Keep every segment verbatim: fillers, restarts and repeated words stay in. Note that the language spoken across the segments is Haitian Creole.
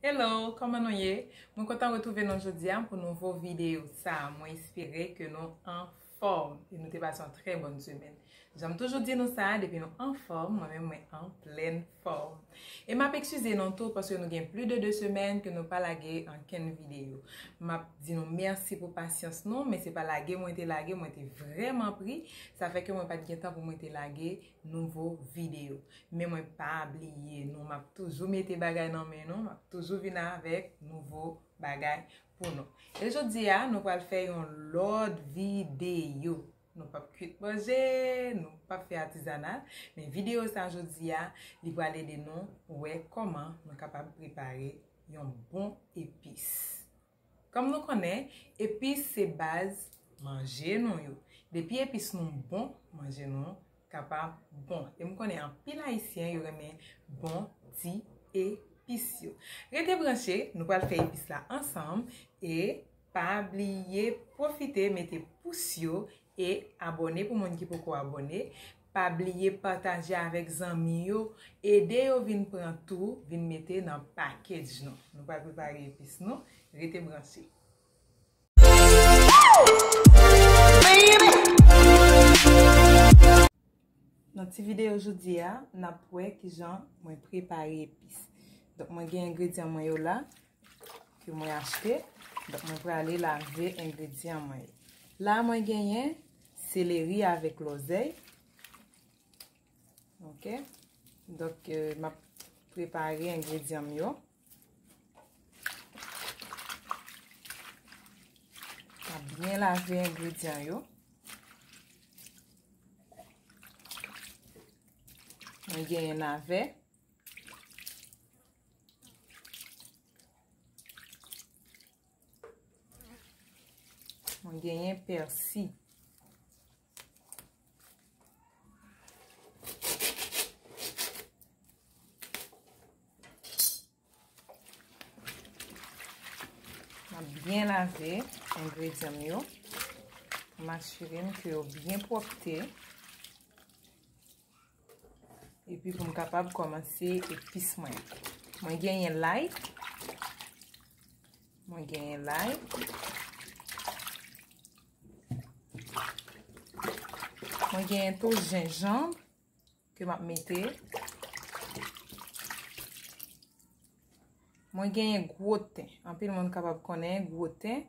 Hello, kòman nou ye? Mwen kontan retwouve nou jodi a pou nouvo videyo sa. Mwen espere ke nou anfòm e nou te pase yon trè bòn semèn. Jan m toujou di nou sa, depi nou anfòm, mwen menm mwen an plèn fòm. E m ap eskize nou tou paske nou gen plis de de semèn ke nou pa lage ankenn videyo. M ap di nou mèsi pou pasyans nou, men se pa lage mwen te lage, mwen te vrèman pri. Sa fè ke mwen pa t gen tan pou mwen te lage nouvo videyo. Men mwen pa bliye nou, m ap toujou mete bagay nan men nou, m ap toujou vin avèk nouvo bagay pou nou. E jodi a, nou pral fè yon lòt videyo. Nou p ap kwit manje, nou p ap fè atizanal, men videyo sa jodi a, li pral ede nou wè kòman nou kapab prepare yon bon epis. Kòm nou konnen, epis se baz manje nou yo. Depi epis nou bon, manje nou kapab bon. E m konnen anpil Ayisyen yo renmen bon ti epis yo. Rete branche, nou pral fè epis la ansanm e pa bliye pwofite mete pous yo e abòne pou moun ki poko abòne. Pa bliye pataje avèk zanmi yo, ede yo vin pran tou, vin mete nan package nou. Nou pral prepare epis nou, rete branche. Nan ti videyo jodi a, n ap wè kijan mwen prepare epis. Donk, mwen gen engredyan mwen yo la, ke mwen achte. Donk, mwen prale lave engredyan mwen yo. La, mwen genyen seleri avèk lòzèy. Ok. Donk, euh, m ap prepare engredyan m yo. M ap byen lave engredyan yo. Mwen genyen navè. Mwen genyen pèsi. M ap byen lave engredyan m yo. M asire m ke yo byen pwòpte. Epi pou m kapab kòmanse epis mwen. Mwen genyen lay. Mwen genyen lay. Mwen genyen tou jenjanm ke m ap mete. Mwen genyen gwo ten. Anpil moun kapab konnen gwo ten.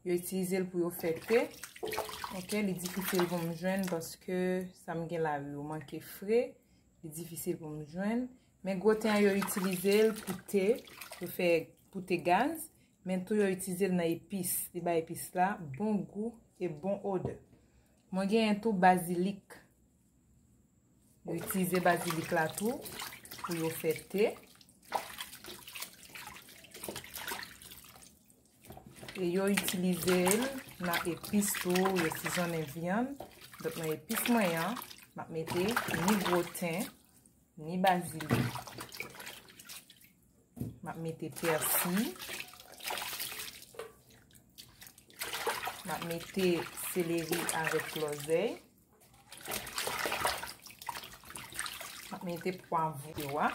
Yo itilize l pou yo fè te. Ok, li difisil pou m jwenn paske sa m gen la yo manke fre. Li difisil pou m jwenn. Men gwo ten an yo itilize l pou te, pou fè, pou te gaz. Men tou yo itilize l nan epis. Li bay epis la bon gou e bon odè. Mwen genyen tou bazilik. Yo itilize bazilik la tou pou yo fè te. E yo itilize l nan epis tou, yo sizonnen vyann. Donk nan epis mwen an, m ap mete ni gwo ten, ni bazilik. M ap mete pèsi. M ap mete seleri avèk lòzèy. M ap mete pwavwon a.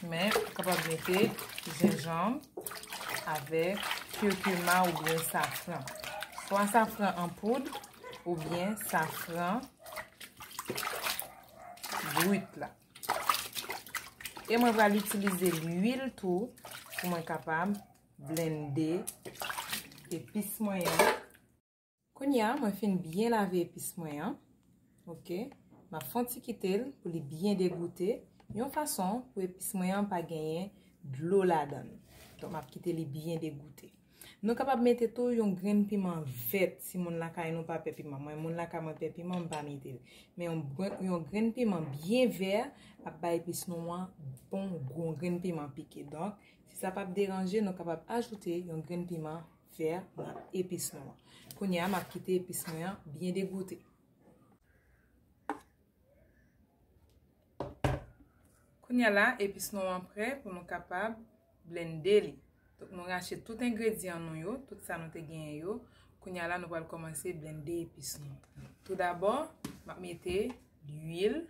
Men, ou kapab mete jenjanm avèk kirkima oubyen safran. Swa safran an poud oubyen safran brit la. E mwen pral itilize lwil tou pou mwen kapab blende epis mwen an. Kounye a, mwen fin byen lave epis mwen an. Ok. M ap fè yon ti kite l pou li byen degoute. Yon fason pou epis mwen an pa genyen dlo ladan l. Donk, m ap kite li byen degoute. Nou kapab mete tou yon grenn piman vèt si moun lakay nou pa pè piman. Mwen, moun lakay mwen pè piman, m pa mete l. Men yon grenn, yon grenn piman byen vè ap bay epis nou an bon gou, yon grenn piman pike. Donk, si sa p ap deranje, nou kapab ajoute yon grenn piman vè nan epis nou an. Kounye a, m ap kite epis mwen an byen degoute. Kounye a la, epis nou an prè pou nou kapab blende li. Donk, nou rache tout engredyan nou yo, tout sa nou te genyen yo. Kounye a la, nou pral kòmanse blende epis nou. Toudabò, m ap mete lwil.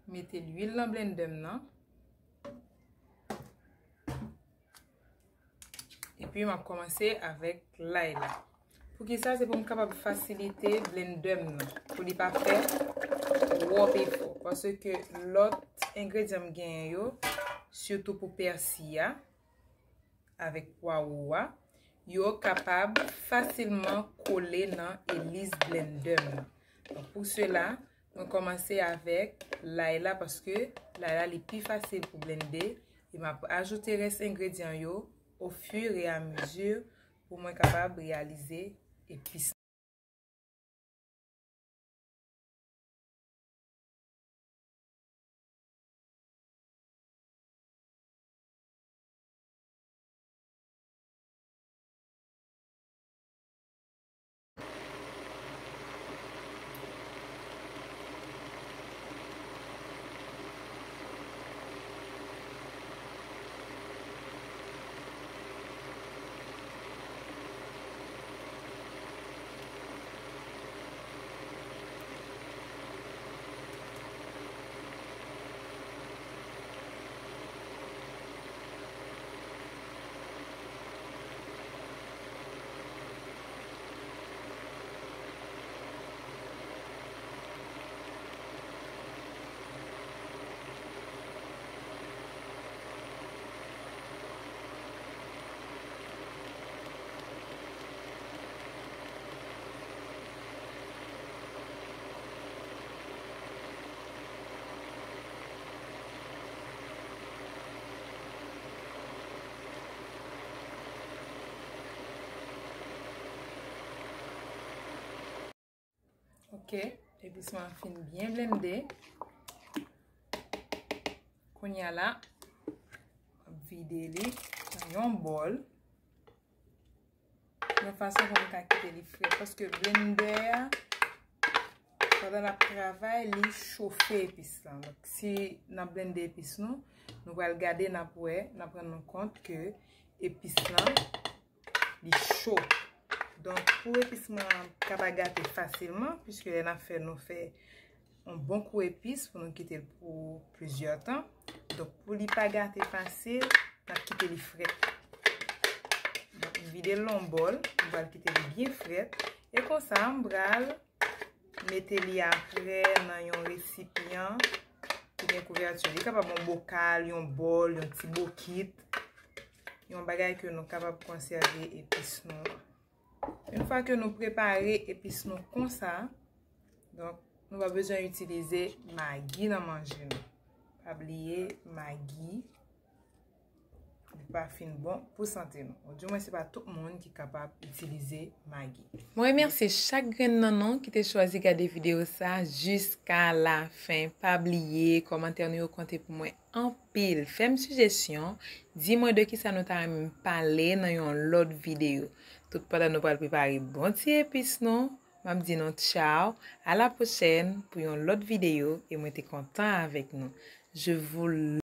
Mete lwil nan blendè m nan. Epi m ap kòmanse avèk lay la. Poukisa? Se pou m kapab fasilite blendè m nan, pou li pa fè twòp efò. Paske lòt engredyan m genyen yo, sitou pou pèsi a, avèk pwawo a, yo kapab fasilman kole nan elis blendè m nan. Donk, pou sela, mwen kòmanse avèk lay la, paske lay la, li pi fasil pou blende, e m ap ajoute rès engredyan yo ofiramezu pou mwen kapab reyalize epis. Ok, epis mwen an fin byen blende. Kounye a la, m ap vide li nan yon bòl. Yon fason pou m ka kite li frèt. Paske blendè a, pandan l ap travay, li chofe epis lan. Donk, si n ap blende epis nou, nou pral gade, n ap wè, n ap rann nou kont ke epis lan, li cho. Donk, pou epis mwen an pa gate fasilman, piske lè n ap fè, nou fè yon bon kou epis pou nou kite l pou plizyè tan. Donk, pou li pa gate fasil, n ap kite li frèt. Donk, m vide l nan yon bòl, m pral kite li byen frèt. E konsa, m pral mete li apre nan yon resipyan ki gen kouvèti. Li kapab yon bokal, yon bòl, yon ti bokit, yon bagay ke nou kapab konsève epis nou an. Yon fwa ke nou prepare epis nou konsa, donk, nou pa bezwen itilize magi nan manje nou. Pa bliye, magi, li pa fin bon pou sante nou. Ou di mwen, se pa tout moun ki kapab itilize magi. Mwen remèsye chak grenn nan nou ki te chwazi gade videyo sa jiska la fen. Pa bliye, kòmantè nou yo konte pou mwen anpil. Fè m sijesyon, di mwen de kisa nou ta renmen m pale nan yon lòt videyo. Tout pandan nou pral prepare bon ti epis nou, m ap di nou tchaw, a la pwochèn pou yon lòt videyo, e mwen te kontan avèk nou. Je vous